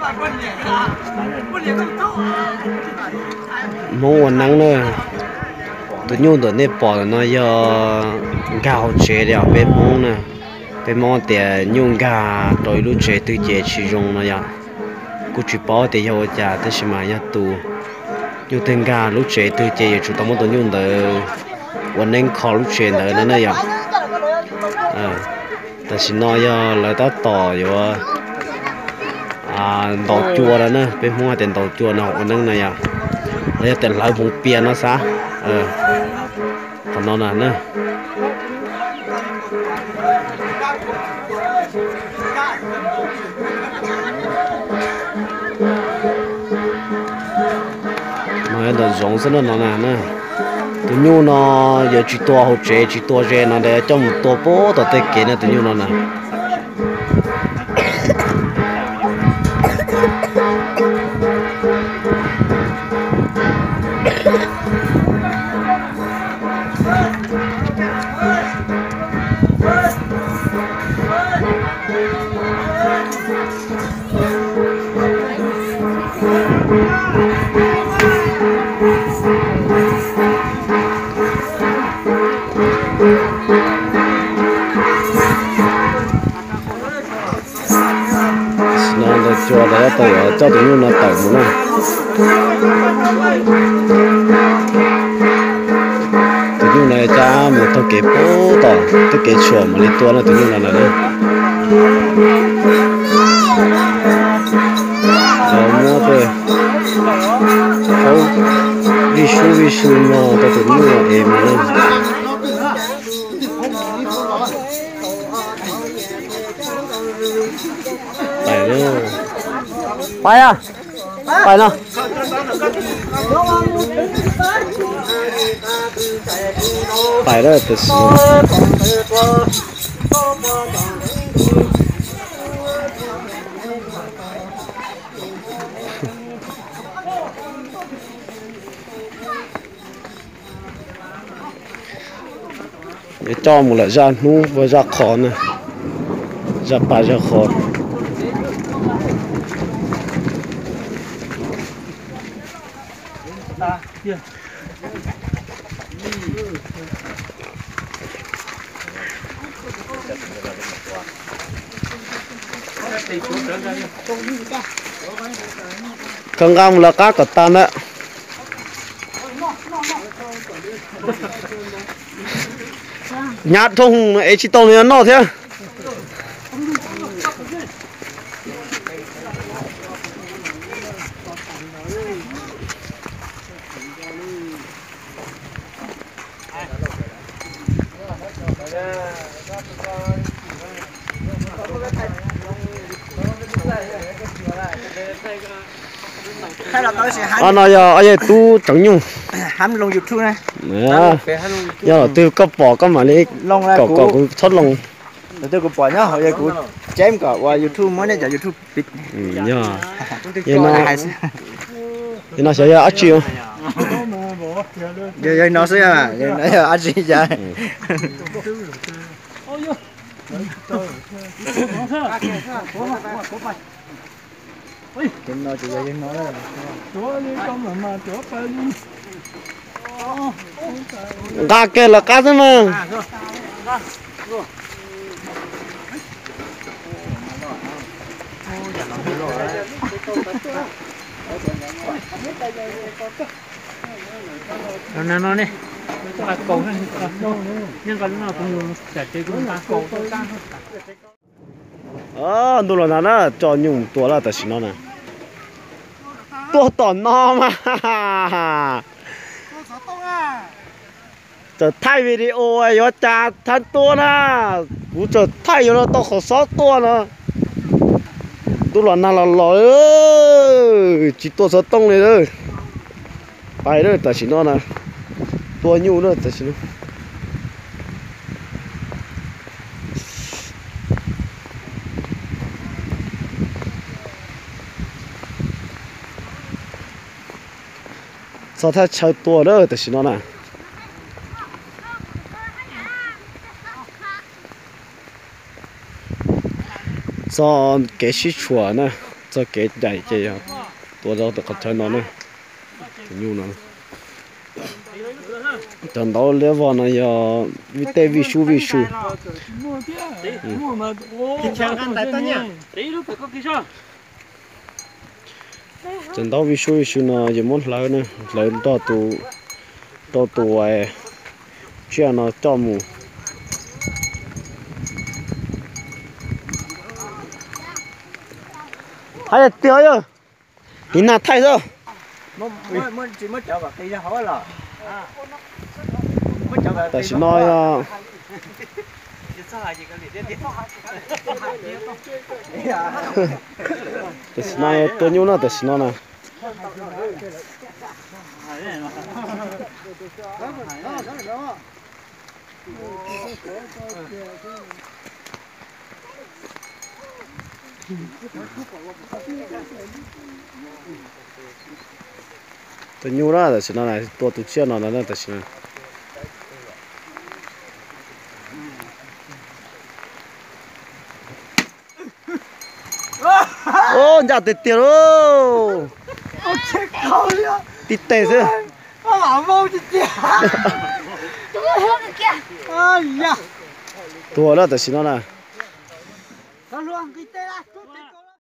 Hmoob ua neeb na, tus nyuj ntawm nej pom no yog nkag hauv tsev li os peb Hmoob na. Peb Hmoob tias nyuj nkag rau ib lub tsev twg ces tsis zoo no yom. Kuj tsis paub tias yog ua cas tab sis mas yog tus nyuj twg nkag lub tsev twg ces yuav tsum tau muab tus nyuj ntawd ua neeb kho lub tsev ntawd no na yom. Tam sim no yog lawv tab tom yuav ntaus cua no na, peb Hmoob hais tias ntaus cua no ua neeb no yom. Los yog tias hlawv hmoov pias no xav, qhov no na. No ntawm zoov xwb no na. Tus nyuj no yuav tsis tua hauv tsev tsis tua ze no, coj mus tua puag tom tej kev na tus nyuj no na. No ntawd cua lawv tau yuav coj tus nyuj no tawm mus na. Tus nyuj no cab mus taug kev puag tom tej kev tshuam mam li tua no tus nyuj no na. Lawv muab tej aub vij sub vij sub no rau tus nyuj no es mus na. Pais, pais no. Pais lawm tam sim. Yuav coj mus lawm zaj hnub ua zaj qhov na, zaj pas zaj qhov. Khaws nqa mus lawv qab kom tag ntawm. Hnyav dhau es tsis tau nws noj thiab. Ob no yog ob yawg tub tseem nyuj. Yog twg koj pom koj mam li kom kom kuv txhob loo. Kuv pom nyob hauv, yog kuv cheb kom ua YouTube muab nej cov YouTube. Yog no xyov yog dab tsi. Yog no xwb, yog dab tsi yog. Nqa kiag lawv qab xwb mas. Los nag no ne, nqa kaus, nqa lub no kuv mus sam tsev kuv nqa kaus. Ntuj los nag na, coj nyuj mus tua lawm tam sim no na. Tua tom no mas. Txawm thaij video yuav cas thaij tua na. Kuv txawm thaij yuav los tau qhov xob tua no. Ntuj los nag los los, tsis tua xov tooj li. Pais lawm tam sim no na. Tua nyuj lawm tam sim no. Txog thaj chaw tua lawm tam sim no na. Txog kev sib tshuam na, Txoj kev ncaim ces yog tuav rau tus qhov chaw no na. Tus nyuj no, cov ntaub liab vog no yog vij tej vij sub vij sw. Cov ntaub vij sub vij sw no yog muab hlawv na, hlawv nrog tus, rau tus tsiaj no coj mus. Hais tiag yog, tiv nag thaij xwb. Tam sim no, tam sim no tua nyuj na, tam sim no na. Tus nyuj na tam sim no na, tua tus tsiaj no na tam sim no. Ncaj tiag tiag lauj. Tib teg xwb. Tuag lawm tam sim no na.